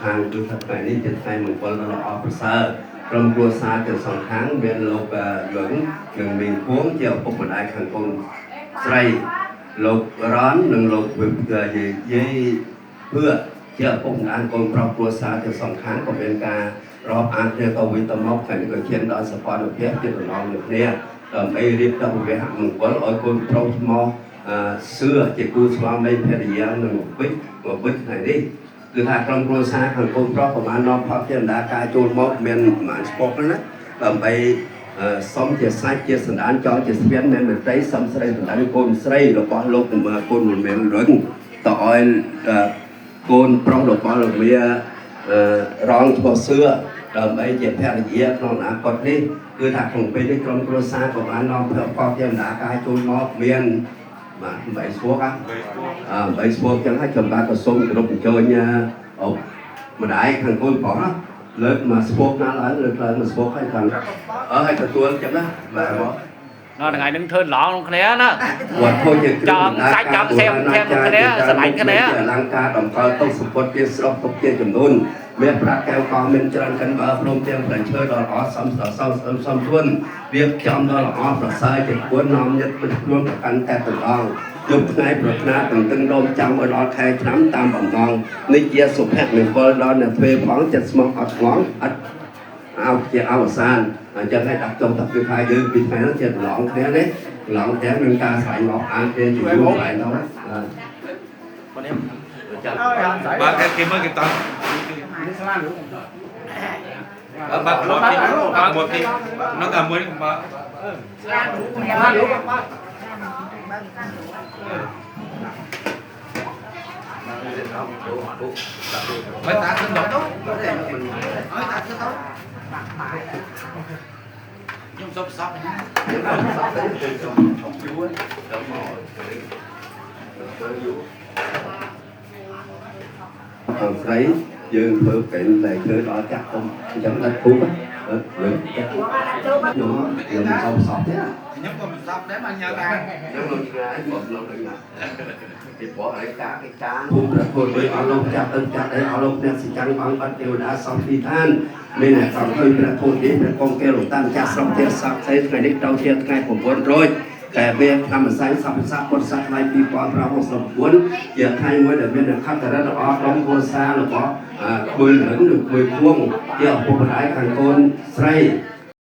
ខាងគឺថាថ្ងៃនេះជាថ្ងៃមង្គលដ៏ល្អប្រសើរក្រុមគ្រួសារទាំងសងខាងមានលោកយងនិងមីងភួងជាឪពុកម្ដាយខាងកូនស្រីលោករននិងលោកវិយាយភឿជាឪពុកម្ដាយកូនប្រុសគ្រួសារទាំងសងខាងក៏មានការរាប់អានគ្នាទៅវិញទៅមកថ្ងៃនេះក៏ឈានដល់សពន្ធភាពជាតំណងនឹងគ្នាដើម្បីរៀបចំវិវាហមង្គលឲ្យកូនប្រុសឈ្មោះសឿជាគូស្វាមីភរិយានឹងវិជ្ជវិជ្ជថ្ងៃនេះគឺថាក្រុមគ្រួសារខាងកូនប្រុសក៏បាននាំផលជាបណ្ដាការចូលមកមានប្រហែលស្ពកណាដើម្បីសុំជាសាច់ជាសន្តានចងជាស្ពានមានមន្ត្រីសុំស្រីសន្តានកូនស្រីរបស់លោកកូនមិនមែនរឹងតឲ្យកូនប្រុសរបស់លោកមារងឈ្មោះសឿដើម្បីជាភរិយាក្នុងអនាគតនេះគឺថាក្នុងពេលនេះក្រុមគ្រួសារក៏បាននាំផលកជាបណ្ដាការចូលមកមានបាទ8ស្វក8ស្វកចឹងហើយខ្ញុំបាទក៏សូមគោរពអញ្ជើញឪម្ដាយខាងកូនប្រុសណាលើកមកស្ពកណាឡើងលើកឡើងមកស្ពកឲ្យខាងអើឲ្យទទួលចឹងណាបាទមក នៅថ្ងៃហ្នឹងធ្វើឡងក្នុងគ្នាណា វត្ថុជាគ្រឿង ចង់សាច់ចង់សែមធំគ្នាស្រឡាញ់គ្នា អលង្ការតម្កល់ទុកសម្ពុតជាស្រស់ទុកជាចំនួនមាសប្រាក់កែវកោមានច្រើនកិនបើព្រមទាំងផ្លែឈើដ៏ល្អសំសសំសំសំទួនរៀបចំដ៏ល្អប្រសើរជាគួរនាំញាតិមិត្តខ្លួនប្រកាន់តែទាំងអង្គយប់ថ្ងៃប្រាថ្នាទន្ទឹងរង់ចាំឲ្យដល់ខែឆ្នាំតាមបំណងនេះជាសុភមង្គលដល់អ្នកទ្វេផងចិត្តស្មោះអត់ស្ងងអត់អោជាអវសានអញ្ចឹងហើយដាក់ចុះតែគឺថាយើងពីថ្ងៃហ្នឹងជាប្រឡងគ្នានេះប្រឡងគ្នានឹងការស្រែកមកអានគ្នាជាមួយស្រែកទៅណា បាទគេមើលគេតង់បាទមកទីមកទីនោះតែមួយបាទ មិនតាទៅដល់ទៅអើយតាទៅទៅខ្ញុំសុំសព អង្គស្រីយើងធ្វើពេលតែធ្វើដល់ចាស់ទុំអញ្ចឹងដល់គូយើងចាស់ខ្ញុំខ្ញុំសុំសពទេ ខ្ញុំក៏មិនសពដែរមកញ៉ាំដែរ ខ្ញុំលោកឆ្ងាយមកលោកទៅណាពីព្រោះឯកាគេកាភូមិព្រះពុទ្ធដោយអស់លោកចាស់ទៅចាស់អីអស់លោកអ្នកសិចាំងអង្គបាត់ទេវតាសំទីឋានមានអ្នកសំឃើញព្រះពុទ្ធនេះព្រះកងកែលោកតាចាស់ស្រុកធាស័កស្អីថ្ងៃនេះទៅជាថ្ងៃ900តែវាធម្មសាយសព្វស័កពុទ្ធសករាជ2569ជាថ្ងៃមួយដែលមានខត្តរិទ្ធល្អក្រុមគ្រួសាររបស់ក្មួយរឹងនិងក្មួយភួងជាឪពុកម្ដាយខាងកូនស្រី